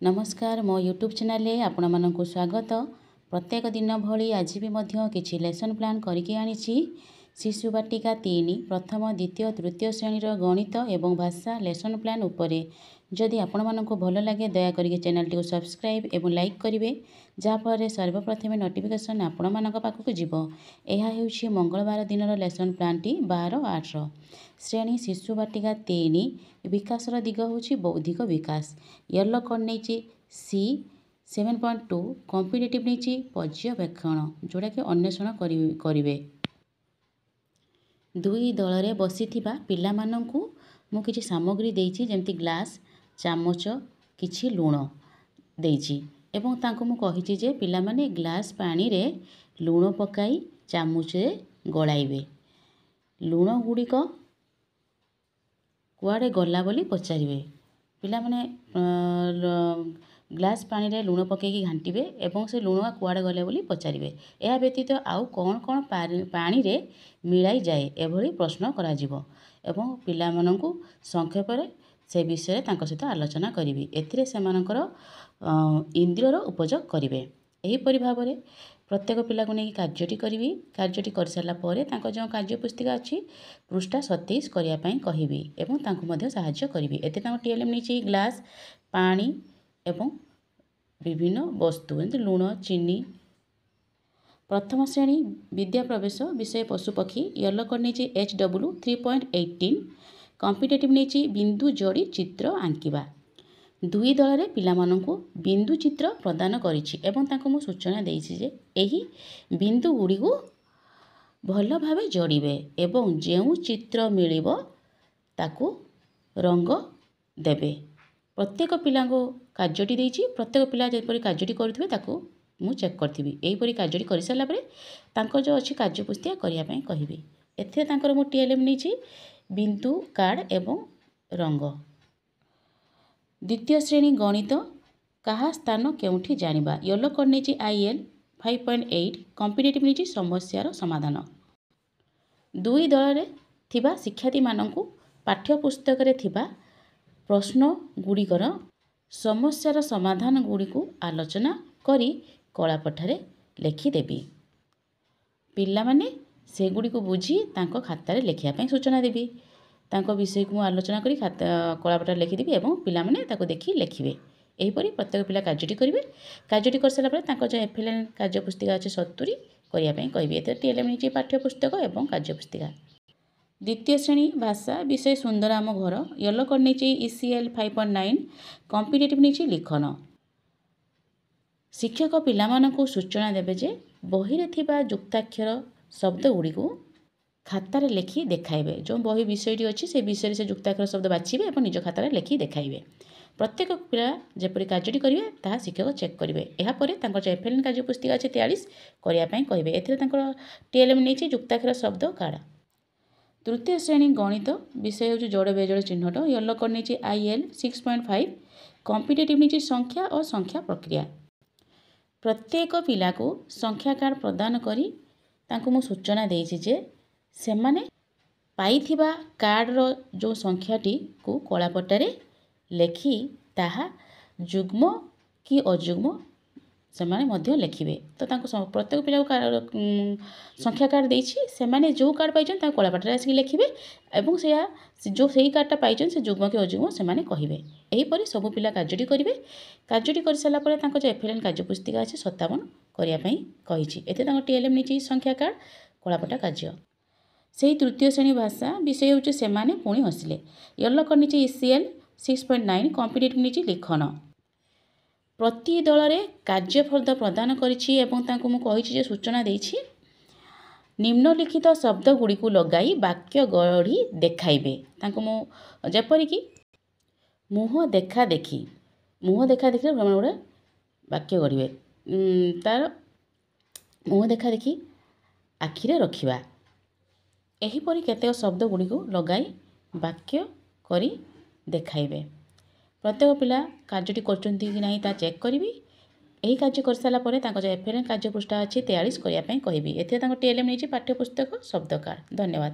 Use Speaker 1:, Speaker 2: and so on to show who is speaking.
Speaker 1: ନମସ୍କାର, ମୋ ୟୁଟ୍ୟୁବ୍ ଚ୍ୟାନେଲରେ ଆପଣମାନଙ୍କୁ ସ୍ୱାଗତ। ପ୍ରତ୍ୟେକ ଦିନ ଭଳି ଆଜି ବି ମଧ୍ୟ କିଛି ଲେସନ୍ ପ୍ଲାନ୍ କରିକି ଆଣିଛି। ଶିଶୁ ବାଟିକା 3, ପ୍ରଥମ, ଦ୍ୱିତୀୟ, ତୃତୀୟ ଶ୍ରେଣୀର ଗଣିତ ଏବଂ ଭାଷା ଲେସନ୍ ପ୍ଲାନ୍ ଉପରେ। ଯଦି ଆପଣମାନଙ୍କୁ ଭଲ ଲାଗେ, ଦୟାକରିକି ଚ୍ୟାନେଲଟିକୁ ସବସ୍କ୍ରାଇବ୍ ଏବଂ ଲାଇକ୍ କରିବେ, ଯାହାଫଳରେ ସର୍ବପ୍ରଥମେ ନୋଟିଫିକେସନ୍ ଆପଣମାନଙ୍କ ପାଖକୁ ଯିବ। ଏହା ହେଉଛି ମଙ୍ଗଳବାର ଦିନର ଲେସନ୍ ପ୍ଲାନ୍ଟି, 12/8ର। ଶ୍ରେଣୀ ଶିଶୁ ବାଟିକା 3, ବିକାଶର ଦିଗ ହେଉଛି ବୌଦ୍ଧିକ ବିକାଶ। ୟେଲୋ କ'ଣ ନେଇଛି? ସି 7.2। କମ୍ପିଟେଟିଭ୍ ନେଇଛି ପର୍ଯ୍ୟବେକ୍ଷଣ, ଯେଉଁଟାକି ଅନ୍ୱେଷଣ କରିବେ। ଦୁଇ ଦଳରେ ବସିଥିବା ପିଲାମାନଙ୍କୁ ମୁଁ କିଛି ସାମଗ୍ରୀ ଦେଇଛି, ଯେମିତି ଗ୍ଲାସ୍, ଚାମଚ, କିଛି ଲୁଣ ଦେଇଛି ଏବଂ ତାଙ୍କୁ ମୁଁ କହିଛି ଯେ ପିଲାମାନେ ଗ୍ଲାସ୍ ପାଣିରେ ଲୁଣ ପକାଇ ଚାମଚରେ ଗଳାଇବେ, ଲୁଣ ଗୁଡ଼ିକ କୁଆଡ଼େ ଗଲା ବୋଲି ପଚାରିବେ। ପିଲାମାନେ ଗ୍ଲାସ୍ ପାଣିରେ ଲୁଣ ପକାଇକି ଘାଣ୍ଟିବେ ଏବଂ ସେ ଲୁଣ କୁଆଡ଼େ ଗଲେ ବୋଲି ପଚାରିବେ। ଏହା ବ୍ୟତୀତ ଆଉ କ'ଣ କ'ଣ ପାଣିରେ ମିଳାଇଯାଏ, ଏଭଳି ପ୍ରଶ୍ନ କରାଯିବ ଏବଂ ପିଲାମାନଙ୍କୁ ସଂକ୍ଷେପରେ ସେ ବିଷୟରେ ତାଙ୍କ ସହିତ ଆଲୋଚନା କରିବି। ଏଥିରେ ସେମାନଙ୍କର ଇନ୍ଦ୍ରିୟର ଉପଯୋଗ କରିବେ। ଏହିପରି ଭାବରେ ପ୍ରତ୍ୟେକ ପିଲାକୁ ନେଇକି କାର୍ଯ୍ୟଟି କରିବି। କାର୍ଯ୍ୟଟି କରିସାରିଲା ପରେ ତାଙ୍କ ଯେଉଁ କାର୍ଯ୍ୟ ପୁସ୍ତିକା ଅଛି, ପୃଷ୍ଠା 27 କରିବା ପାଇଁ କହିବି ଏବଂ ତାଙ୍କୁ ମଧ୍ୟ ସାହାଯ୍ୟ କରିବି। ଏଥିରେ ତାଙ୍କ ଟି ଏଲ୍ ଏମ୍ ନେଇଛି ଗ୍ଲାସ୍, ପାଣି ଏବଂ ବିଭିନ୍ନ ବସ୍ତୁ, ଯେମିତି ଲୁଣ, ଚିନି। ପ୍ରଥମ ଶ୍ରେଣୀ ବିଦ୍ୟା ପ୍ରବେଶ, ବିଷୟ ପଶୁପକ୍ଷୀ। ୟେଲୋ କର୍ଡ଼ ନେଇଛି ଏଚ୍ ଡବ୍ଲୁ 3.18। କମ୍ପିଟେଟିଭ୍ ନେଇଛି ବିନ୍ଦୁ ଯୋଡ଼ି ଚିତ୍ର ଆଙ୍କିବା। ଦୁଇ ଦଳରେ ପିଲାମାନଙ୍କୁ ବିନ୍ଦୁ ଚିତ୍ର ପ୍ରଦାନ କରିଛି ଏବଂ ତାଙ୍କୁ ମୁଁ ସୂଚନା ଦେଇଛି ଯେ ଏହି ବିନ୍ଦୁ ଗୁଡ଼ିକୁ ଭଲ ଭାବେ ଯୋଡ଼ିବେ ଏବଂ ଯେଉଁ ଚିତ୍ର ମିଳିବ ତାକୁ ରଙ୍ଗ ଦେବେ। ପ୍ରତ୍ୟେକ ପିଲାଙ୍କୁ କାର୍ଯ୍ୟଟି ଦେଇଛି। ପ୍ରତ୍ୟେକ ପିଲା ଯେପରି କାର୍ଯ୍ୟଟି କରୁଥିବେ, ତାକୁ ମୁଁ ଚେକ୍ କରିଥିବି। ଏହିପରି କାର୍ଯ୍ୟଟି କରିସାରିଲା ପରେ ତାଙ୍କ ଯେଉଁ ଅଛି କାର୍ଯ୍ୟ ପୁସ୍ତିକା କରିବା ପାଇଁ କହିବି। ଏଥିରେ ତାଙ୍କର ମୁଁ ଟି ଏଲ୍ ଏମ୍ ନେଇଛି ବିନ୍ଦୁ କାର୍ଡ଼ ଏବଂ ରଙ୍ଗ। ଦ୍ୱିତୀୟ ଶ୍ରେଣୀ ଗଣିତ, କାହା ସ୍ଥାନ କେଉଁଠି ଜାଣିବା। ୟେଲୋ କର୍ଡ଼ ନେଇଛି I L 5.8। Competitive ନେଇଛି ସମସ୍ୟାର ସମାଧାନ। ଦୁଇ ଦଳରେ ଥିବା ଶିକ୍ଷାର୍ଥୀମାନଙ୍କୁ ପାଠ୍ୟପୁସ୍ତକରେ ଥିବା ପ୍ରଶ୍ନ ଗୁଡ଼ିକର ସମସ୍ୟାର ସମାଧାନ ଗୁଡ଼ିକୁ ଆଲୋଚନା କରି କଳାପଟାରେ ଲେଖିଦେବି। ପିଲାମାନେ ସେଗୁଡ଼ିକୁ ବୁଝି ତାଙ୍କ ଖାତାରେ ଲେଖିବା ପାଇଁ ସୂଚନା ଦେବି। ତାଙ୍କ ବିଷୟକୁ ମୁଁ ଆଲୋଚନା କରି ଖାତା କଳାପଟାରେ ଲେଖିଦେବି ଏବଂ ପିଲାମାନେ ତାକୁ ଦେଖି ଲେଖିବେ। ଏହିପରି ପ୍ରତ୍ୟେକ ପିଲା କାର୍ଯ୍ୟଟି କରିବେ। କାର୍ଯ୍ୟଟି କରିସାରିଲା ପରେ ତାଙ୍କ ଯେଉଁ ଏଫ୍ ଏଲ୍ ଏନ୍ କାର୍ଯ୍ୟ ପୁସ୍ତିକା ଅଛି 70 କରିବା ପାଇଁ କହିବି। ଏଥିରେ ଟି ଏଲ୍ ଏମ୍ ନେଇଛି ପାଠ୍ୟପୁସ୍ତକ ଏବଂ କାର୍ଯ୍ୟ ପୁସ୍ତିକା। ଦ୍ୱିତୀୟ ଶ୍ରେଣୀ ଭାଷା, ବିଷୟ ସୁନ୍ଦର ଆମ ଘର। ୟେଲୋ କର୍ଡ଼ ନେଇଛି ଇ ସି ଏଲ୍ 5.9। କମ୍ପିଟେଟିଭ୍ ନେଇଛି ଲିଖନ। ଶିକ୍ଷକ ପିଲାମାନଙ୍କୁ ସୂଚନା ଦେବେ ଯେ ବହିରେ ଥିବା ଯୁକ୍ତାକ୍ଷର ଶବ୍ଦ ଗୁଡ଼ିକୁ ଖାତାରେ ଲେଖି ଦେଖାଇବେ। ଯେଉଁ ବହି ବିଷୟଟି ଅଛି, ସେ ବିଷୟରେ ସେ ଯୁକ୍ତାକ୍ଷର ଶବ୍ଦ ବାଛିବେ ଏବଂ ନିଜ ଖାତାରେ ଲେଖି ଦେଖାଇବେ। ପ୍ରତ୍ୟେକ ପିଲା ଯେପରି କାର୍ଯ୍ୟଟି କରିବେ, ତାହା ଶିକ୍ଷକ ଚେକ୍ କରିବେ। ଏହାପରେ ତାଙ୍କର ଯେଉଁ ଏଫ୍ ଏଲ୍ ଏନ୍ କାର୍ଯ୍ୟ ପୁସ୍ତିକା ଅଛି 43 କରିବା ପାଇଁ କହିବେ। ଏଥିରେ ତାଙ୍କର ଟି ଏଲ୍ ଏମ୍ ନେଇଛି ଯୁକ୍ତାକ୍ଷର ଶବ୍ଦ କାର୍ଡ଼। ତୃତୀୟ ଶ୍ରେଣୀ ଗଣିତ, ବିଷୟ ହେଉଛି ଯୋଡ଼ ବେଜୋଡ଼ ଚିହ୍ନଟ। ୟେଲୋ କର୍ଡ଼ ନେଇଛି I L 6.5। Competitive ନେଇଛି ସଂଖ୍ୟା ଓ ସଂଖ୍ୟା ପ୍ରକ୍ରିୟା। ପ୍ରତ୍ୟେକ ପିଲାକୁ ସଂଖ୍ୟା କାର୍ଡ଼ ପ୍ରଦାନ କରି ତାଙ୍କୁ ମୁଁ ସୂଚନା ଦେଇଛି ଯେ ସେମାନେ ପାଇଥିବା କାର୍ଡ଼ର ଯେଉଁ ସଂଖ୍ୟାଟିକୁ କଳାପଟାରେ ଲେଖି ତାହା ଯୁଗ୍ମ କି ଅଯୁଗ୍ମ ସେମାନେ ମଧ୍ୟ ଲେଖିବେ। ତ ତାଙ୍କୁ ପ୍ରତ୍ୟେକ ପିଲାକୁ ସଂଖ୍ୟା କାର୍ଡ଼ ଦେଇଛି। ସେମାନେ ଯେଉଁ କାର୍ଡ଼ ପାଇଛନ୍ତି, ତାକୁ କଳାପଟାରେ ଆସିକି ଲେଖିବେ ଏବଂ ସେୟା ଯେଉଁ ସେଇ କାର୍ଡ଼ଟା ପାଇଛନ୍ତି, ସେ ଯୁଗ୍ମ କି ଅଯୁଗ୍ମ ସେମାନେ କହିବେ। ଏହିପରି ସବୁ ପିଲା କାର୍ଯ୍ୟଟି କରିବେ। କାର୍ଯ୍ୟଟି କରିସାରିଲା ପରେ ତାଙ୍କ ଯେଉଁ ଏଫ୍ ଏଲ୍ ଏନ୍ କାର୍ଯ୍ୟ ପୁସ୍ତିକା ଅଛି 57 କରିବା ପାଇଁ କହିଛି। ଏଥିରେ ତାଙ୍କ ଟି ଏଲ୍ ଏମ୍ ନେଇଛି ସଂଖ୍ୟା କାର୍ଡ଼, କଳାପଟା କାର୍ଯ୍ୟ। ସେହି ତୃତୀୟ ଶ୍ରେଣୀ ଭାଷା, ବିଷୟ ହେଉଛି ସେମାନେ ପୁଣି ହସିଲେ। ୟେଲୋ କର୍ଡ଼ ନେଇଛି ଇ ସି ଏଲ୍ 6.9। କମ୍ପିଟେଟିଭ୍ ନେଇଛି ଲିଖନ। ପ୍ରତି ଦଳରେ କାର୍ଯ୍ୟଫର୍ଦ୍ଦ ପ୍ରଦାନ କରିଛି ଏବଂ ତାଙ୍କୁ ମୁଁ କହିଛି ଯେ ସୂଚନା ଦେଇଛି, ନିମ୍ନଲିଖିତ ଶବ୍ଦ ଗୁଡ଼ିକୁ ଲଗାଇ ବାକ୍ୟ ଗଢ଼ି ଦେଖାଇବେ। ତାଙ୍କୁ ମୁଁ ଯେପରିକି ମୁହଁ ଦେଖା ଦେଖି, ମୁହଁ ଦେଖା ଦେଖିରେ ସେମାନେ ଗୋଟେ ବାକ୍ୟ ଗଢ଼ିବେ। ତା'ର ମୁହଁ ଦେଖା ଦେଖି, ଆଖିରେ ରଖିବା, ଏହିପରି କେତେକ ଶବ୍ଦ ଗୁଡ଼ିକୁ ଲଗାଇ ବାକ୍ୟ କରି ଦେଖାଇବେ। ପ୍ରତ୍ୟେକ ପିଲା କାର୍ଯ୍ୟଟି କରୁଛନ୍ତି କି ନାହିଁ, ତାହା ଚେକ୍ କରିବି। ଏହି କାର୍ଯ୍ୟ କରିସାରିଲା ପରେ ତାଙ୍କ ଯେଉଁ ଏଫ୍ ଏଲ୍ ଏନ୍ କାର୍ଯ୍ୟ ପୃଷ୍ଠା ଅଛି 43 କରିବା ପାଇଁ କହିବି। ଏଥିରେ ତାଙ୍କ ଟି ଏଲ୍ ଏମ୍ ନେଇଛି ପାଠ୍ୟପୁସ୍ତକ, ଶବ୍ଦ କାର୍ଡ଼। ଧନ୍ୟବାଦ।